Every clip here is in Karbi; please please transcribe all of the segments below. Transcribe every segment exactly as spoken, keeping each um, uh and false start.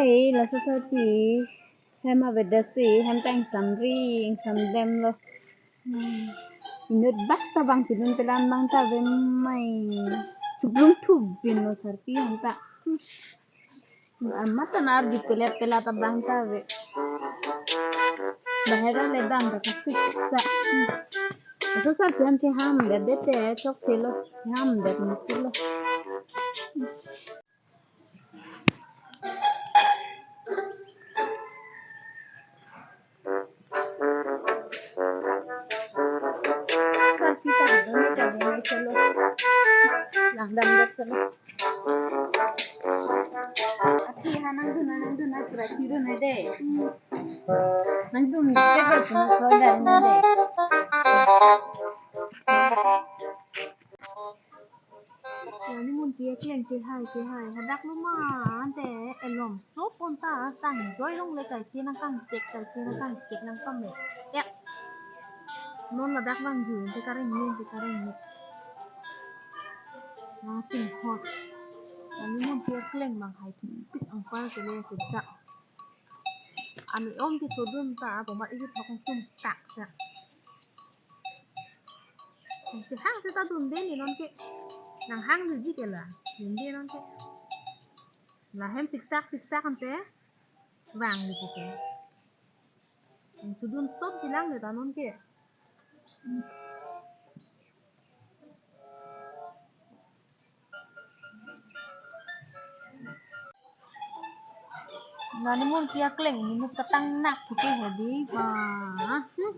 Hey, laso sarpi. Hem avedet si, hem ta ingsamri, ingsamdem lo. Hmm. Inut bak ta bang, chedun pelan bang ta ave mai. Chublung thup bin lo sarpi hem ta. Hmm. Amat ta nar di pelat pelat abang ta ave. Bahera le dam ta kasik sa. Hmm. Laso sarpi hem chehangdet det te chokche lo. Chehangdet mati lo. Langdam dak sana. Ati ha nangdun, nangdun, nangdun, nangdun, nangdun, nangdun, nangdun, nangdun. Nani munpi akleng kehai kehai. Hadak lo ma ante elom sop on ta tang joy long le kaike nangkangchek, kaike nangkangchek nangkame. Ya. Non ladak bang ju ante kareng ni, ante kareng ni. Nangchinghon. Nani munpi akleng bang hai pik angpar kele kejak. Ami om kethudun ta, bomat isi thok tum tak tak. Nangchehang seta dunde ni nonke. Nanghang juji ke la. Dunde nonke. La hem siksak siksak ante. Vanglo ke. Thudun sop jilang le ta nonke. Nani munpi akleng inut katang nak puke hedi. Wah. Hmm.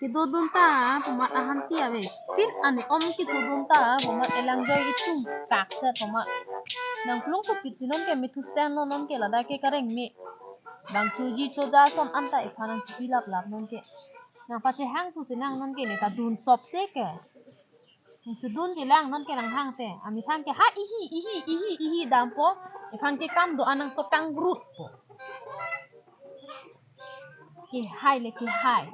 Kedodun ta, bomat ahan ti ave. Pin ane om kethudun ta, bomat elang joy itum kak set bomat. Nangplung thupit si nonke mithu sen lo nonke ladak ke kareng me. Bang choji choja ason anta iphan nangchoji lap lap nonke. Nangpachehang thu si nang nonke ne ta dun sop se ke. Thudun jilang nonke nanghang te. Amethang ke ha ihi, ihi, ihi, ihi dampo. Iphan ke kam do-an nangso kanggrut po. Kehai le kehai.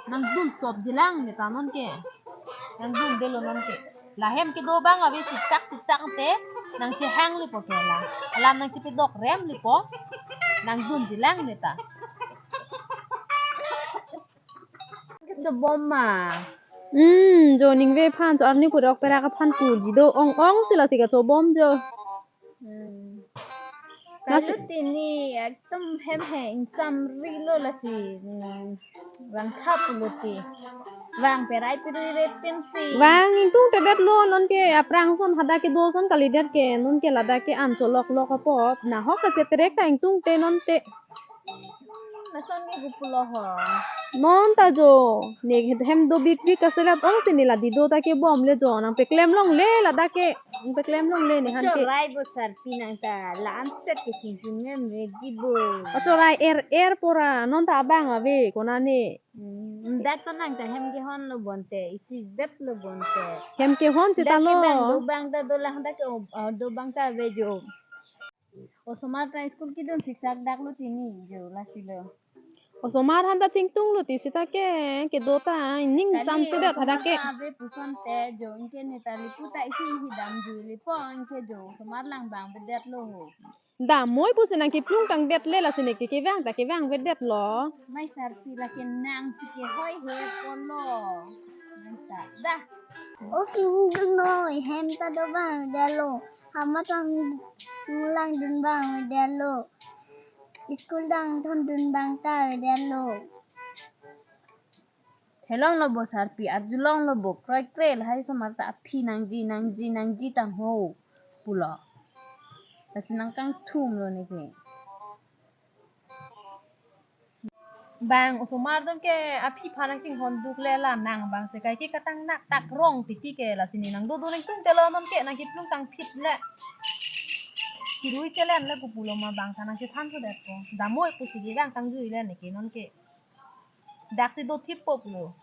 Nangdun sop jilang ne ta nonke. Nangdunde lo nonke. La hem kedo bang ave siksak siksak te. Nangchehang le po ke la. Alam nangchepedok rem le po. Nangdun jilang ne ta. Kechobom ma. Hmm, jo ningve phan cho arni purok perak aphan kurji do ong ong si lasi kechobom jo. Hmm. Lasi kalu tini ekdom hem he ingsamri lo lasi. Hmm. Vang khap lo ti. Vang perai perui ret pensi. Vang ingtungte det lo nonke aphrang ason hadak kedo ason kalidet ke nonke ladak ke an cholok lok apot. Nahok kacheterek ta ingtungte nonte. Lason ni hu pulo ho. Non ta jo. Ne hem do bik bik kaselat ong si ne la dido ta kebom le jo. Nangpeklem longle ladak ke. Nangpeklem longle ne han ke. Chorai bo sarpi nang ta. La-an set ke singkung mem reji bo. Achorai er er pora. Non ta abang ave konane. Hmm, dak ta nang ta hem kehon lo bonte. Isi bet lo bonte. Hem kehon si ta lo. Dak ke bang do bang ta dolang dak ke, oh, do bang ta ave jo. Osomar ta school kedun siksak dak lo tini jo lasi lo. Osomar han ta chingtung lo ti seta ke kedo ta ning kali samse det hadak ke. Osomar ta ave puson te jo ingke ne ta lipu ta isi ihi dam jui lipo ingke jo osomar lang bang bedet lo ho. Dam moi pusi nangkeplung tang det le lasi ne ke kevang ta kevang bedet lo. Mai sarpi lake nang si kehoi he polo. Nang ta dah. O singdun noi hem ta do bang det lo. Hamatang langdun bang det lo. School dang thondun bang ta det lo. Helong lo bo sarpi, arjulong lo bo, kroikre lahai osomar ta aphi nangji, nangji, nangji tang ho pulo. Lasi nangkangthum lo neke. Bang osomar dong ke aphi phan nangchinghon duk le la nang bang se kaike katang nak tak rong titi ke lasi ne nangdo do nangtungte lo nonke nangkeplung tangphit le. Kirui chelen le pu pulo ma bang sa nangchethan so det po. Dam moi pusi ke bang tangjui le neke nonke. Dak si do thip po pulo.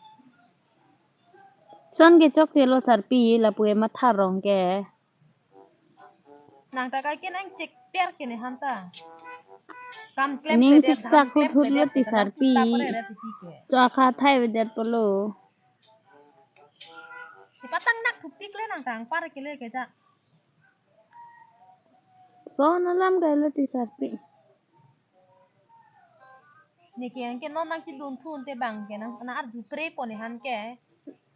Son ke chokche lo sarpi lapu e matha rong ke. Nang ta kaike nangchek per ke ne han ta. Kam klem ning kledet, siksak dam klem hut hut kledet, lo ti kadang sarpi. Tuta pare ra titi ke. Cho akha thai vedet polo. Ipatang nak thupik le nang tang par ke le ke ja. Lason alam kailo ti sarpi. Neke anke non nangchedun thu unte bang ke nang, nang arju pre pon ne han ke.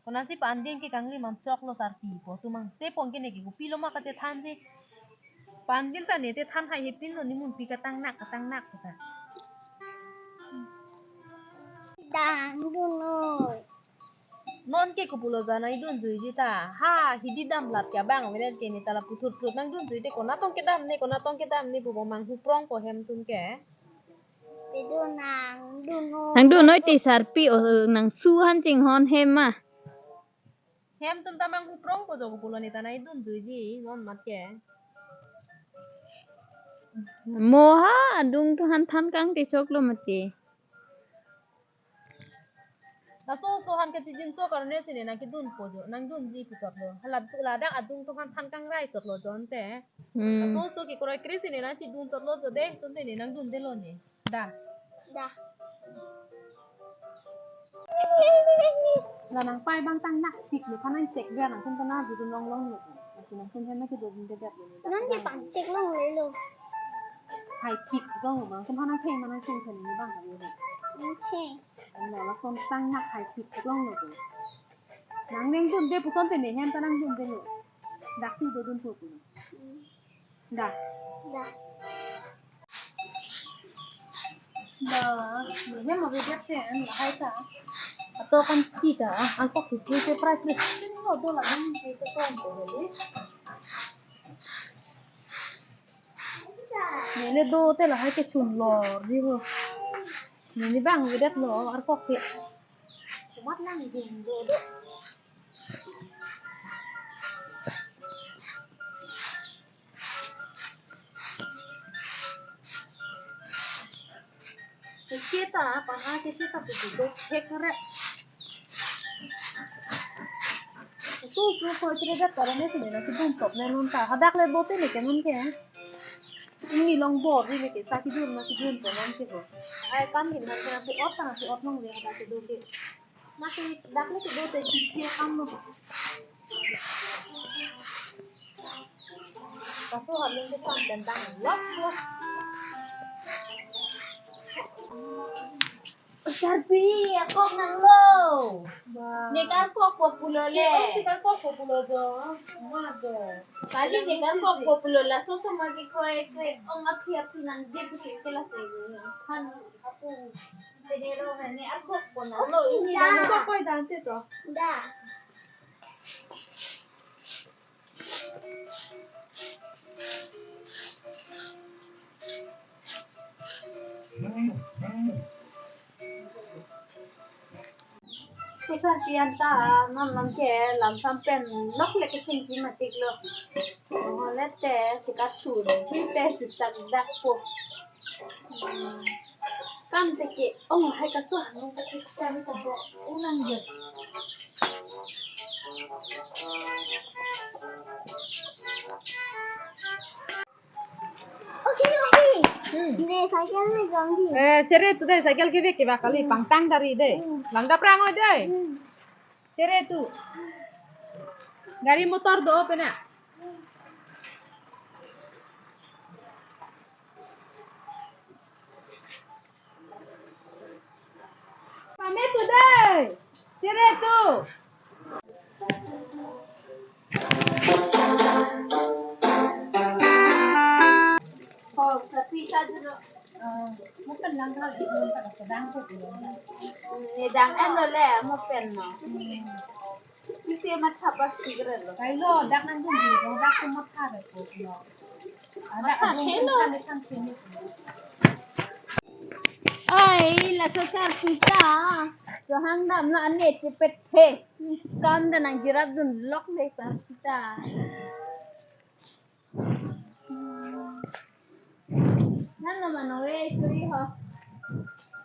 Konatsi pandin ke kangli man choklo sarpi po, tu mang se pon ke neke kopilo ma kachethan si. Pandin ta ne chethan hai hepin lo, ne munpi katang nak, katang nak kata. Dang dun noi. Non ke kopulo ja nangdunjuiji ta. Ha, hidi damlat ke abang, welet ke ne ta la puthot puthot nangdunjuite, konat tong kedam ne, konat tong kedam ne pu bom, manghu prong po hem atum ke. Pidun nang dun noi. Nangdun noi ti sarpi o, nang su han chinghon hem ma. Hem atum ta manghu prong po jo kopulo ne ta nangdunjuiji non mat ke. Mo ha, adung thu han than kangte choklo mati. Laso oso han kachijin so karone si ne nangkedun po jo, nangdunji pu chotlo. Hala, ladak adung thu han than kangrai chotlo jo ante. Hmm. Laso oso kekroi kre si ne nangchedun chotlo jo de, sonte ne nangdundelo ne. Da. Da. La nangpai abang tang nak tik lo, phan nangchek ver nang kum kana dudun longlong lo. Lasi nang kum hem nangkedun de gat lo. Nang ke pangchek longlelo. Hai tik long lo, nang kum phan nangtheng, nang theng theng ne abang kali lo. Nangtheng. Ane lason tang nak hai tik longlelo. Nang nangdunde puson te ne hem ta nangdundelo. Dak si dodun po pu. Da. Da. Da, ne hem avedet te, an lahai ta. Ato kan ti ta, an kok tu tu te prai prai. Tin lo do la dun te te kon to le. Neli do te lahai ke chun lo, di ho. Neli bang avedet lo, arkok ke. Komat nangdun do do. Kecheta, pana kecheta pusi do thek re. Tu tu ko itre da karone si ne nangkedun top ne non ta. Hadak le do te ne ke non ke. Ini long bor ni le ke sa kedun nangkedun to non ke ho. Ai kam hin nan ke nangke ot ta nangke ot long le hadak kedo ke. Nasi dak ni kedo te chikhe kam lo. Kaso halun ke kam tentang lok lok. Sarpi, akok nanglo. Ba. Ne karkok po pulo le. Ke ong si karkok po pulo jo. Ma jo. Kali ne karkok po pulo, laso so ma kekroi kre. Ong aphi aphi nangdip si ke la se. Kan apu. Te ne ro ne arkok po nanglo. Ini da. Kok koi dan te to. Da. Kusar pian ta, non non ke lam sampen lok le kechingki matik lo. Hole te si kasun, si te si chak dak po. Kam te ke, oh, hai kaso hanung ka tik chan ka bo. Unang je. Okay, okay. Hmm. Ne cycle ne gang di. Eh, chere tu dei, cycle ke bek ke ba kali, hmm, pangtang dari dei. Hmm. Langdap rang oi dei. Hmm. Chere tu. Gari motor do pena. Pame tu dei. Chere tu. Oh, tapi ka dulu. Ah, mo pen lang ka, mo pen lang ka, dang ko dulu. Ne dang en lo le, mo pen lo. Hmm. Isi matha pas tigre lo. Kailo, dak nangdun di, dak ko matha re ko lo. Ada matha adung ke lo. Kan kan sini. Ai, laso sarpi ta. Jo hang dam lo ane chepet he. Kam da nangjerapdun lok le sarpi ta. Nan lo mano we, churi ho.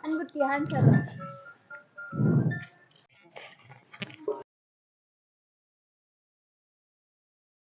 An buti han chalo.